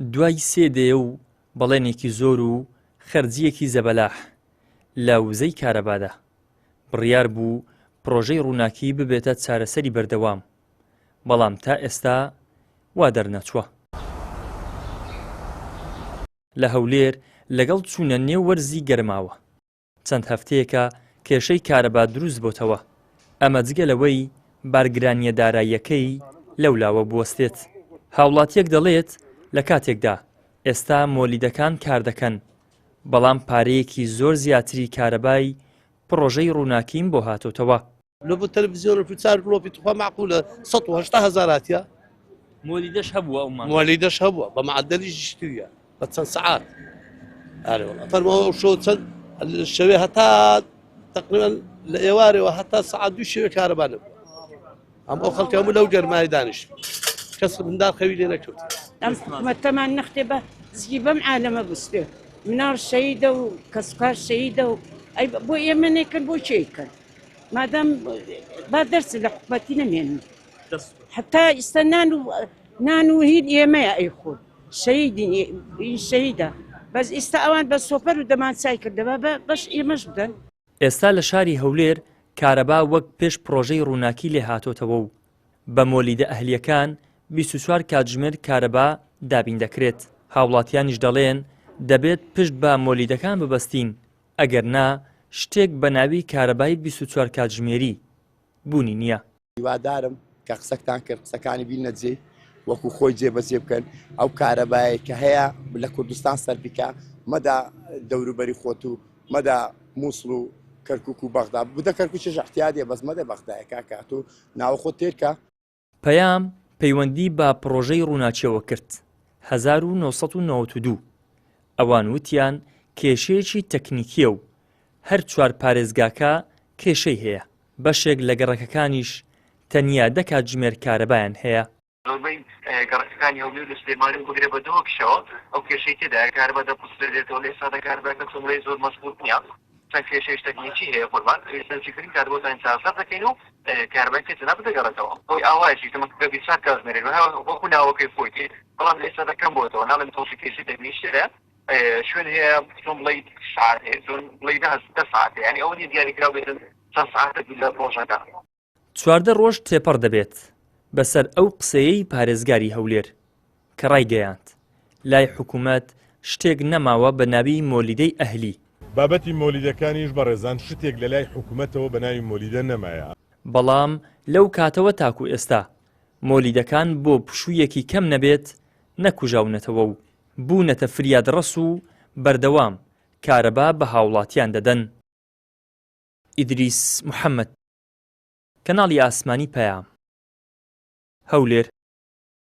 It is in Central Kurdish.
دوای سێ دەیە و بەڵێنێکی زۆر و خەرجییەکی زەبەلاح لە وزەی کارەبادا، بڕیار بوو پڕۆژەی ڕووناکی ببێتە چارەسەری بەردەوام، بەڵام تا ئێستا وا دەرنەچووە. لە هەولێر لەگەڵ چوونە نێو وەرزی گەرماوە، چەند هەفتەیەکە کێشەی کارەبا دروست بۆتەوە، ئەمە جگە لەوەی بارگرانییە داراییەکەی لەولاوە بوەستێت. هاوڵاتییەک دەڵێت، لە کاتێکدا ئێستا مۆلیدەکان کاردەکەن، بەڵام پارەیەکی زۆر زیاتری کارەبای پڕۆژەی ڕووناکیم بۆ هاتۆتەوە. لۆ بۆ تەلەفزیۆن و چار گڵۆپی توخوا مەعقولە 180 هەزار هاتیە مۆلیدەش هەبووە ئەو مانگە مۆلیدەش هەبووە بە معدەلیش شتریە بە چەند سەعات ئارێ وەڵا فەرمووە ئەو شەو چەند شەوێ هەتا تقریبا لە ئێوارەوە هەتا سەعات دوو شەوێ کارەبا نەبوو ئەم ئەو خەڵکە هەموو لەو گەرمای دانیشت کەس منداڵ خەوی لێ نەکەوت ئەم حکومەتەمان نەختێ بە زگی بەم عالەمە بستێ مناڵ شەیدە و کەسوکار شەیدە و ئەی بۆ ئێمە نەیکەن بۆ کێ کەن مادام با دەرس لە حکومەتی نەمێنن حتا ئیستا نان و نان و هین ئێمەیە ئەی خۆن شەیدین شەیدە بەس ئیستا ئەوان بە سۆپەر و دەمانچای کردەوە بە بەش ئێمەش بدەن. ئێستا لە شاری هەولێر کارەبا وەک پێش پڕۆژەی ڕووناکی لێ هاتۆتەوە و بە مۆلیدە ئەهلییەکان 24 کاتژمێر کارەبا دابین دەکرێت، هاوڵاتیانیش دەڵێن دەبێت پشت بە مۆلیدەکان ببەستین ئەگەر نا شتێک بە ناوی کارەبای 24 کاتژمێری بوونی نییە. هیوادارم کە قسەکتان کرد قسەکانی بینە جێ وەکو خۆی جێبەجێ بکەن ئەو کارەبایەی کە هەیە لە کوردستان سەربیکە مەدا دەوروبەری خۆت و مەدا مووسڵ و کەرکک و بەغدا بدە کەرکوچش احتیادیە بەس مەدە بەغدایە کاکە تۆ ناوەخۆ تێرکە. پەیام پەیوەندی بە پڕۆژەی ڕووناکیەوە کرد 1992 ئەوان وتیان کێشەیەکی تەکنیکیە و هەر چوار پارێزگاکە کێشەی هەیە بەشێک لە گەڕەکەکانیش تەنیا دە کاتژمێر کارەبایان هەیە. زۆربەی گەڕەکەکانی هەولێر و سلێمانی و بگرە بە دهۆکیشەوە ئەو کێشەی تێدایە، کارەبا دەپچڕێتەوە، لە ئێستادا کارەباکە چۆن بڵێی زۆر مەزبووت نییە، چەند کێشەیەکی تەکنیکی هەیە قوربان، ئێستا زووترین کات بۆتان چارەسەر دەکەین و کارەبای جەنابت دەگەڕێتەوە. خۆی ئاوایەکی تەمەن 24 کاتژمێرێک وەکو ناوەکەی خۆیتی، بەڵام لە ئێستادا کەم بۆتەوە، ناڵێم تۆزی کێشەی تەکنیکی تێدایە، شوێن هەیە چۆن بڵێی سەعات هەیە چۆن بڵێی دە سەعات هەیە یانی ئەوە نییە دیاریکراو بێتن چەند سەعاتێک لە ڕۆژەکە. 14 ڕۆژ تێپەڕ دەبێت بەسەر ئەو قسەیەی پارێزگاری هەولێر کە ڕایگەیاند، لای حکومەت شتێک نەماوە بە ناوی مۆلیدەی ئەهلی. بابەتی مۆلیدەکانیش بەڕێزان شتێک لە لای حکومەتەوە بە ناوی مۆلیدە نەمایە. بەڵام لەو کاتەوە تاکو ئێستا مۆلیدەکان بۆ پشوویەکی کەم نەبێت نەکوژاونەتەوە و بوونەتە فریادڕەس و بەردەوام کارەبا بە هاوڵاتیان دەدەن. ئیدریس محەمەد، کەناڵی ئاسمانی پەیام، هەولێر.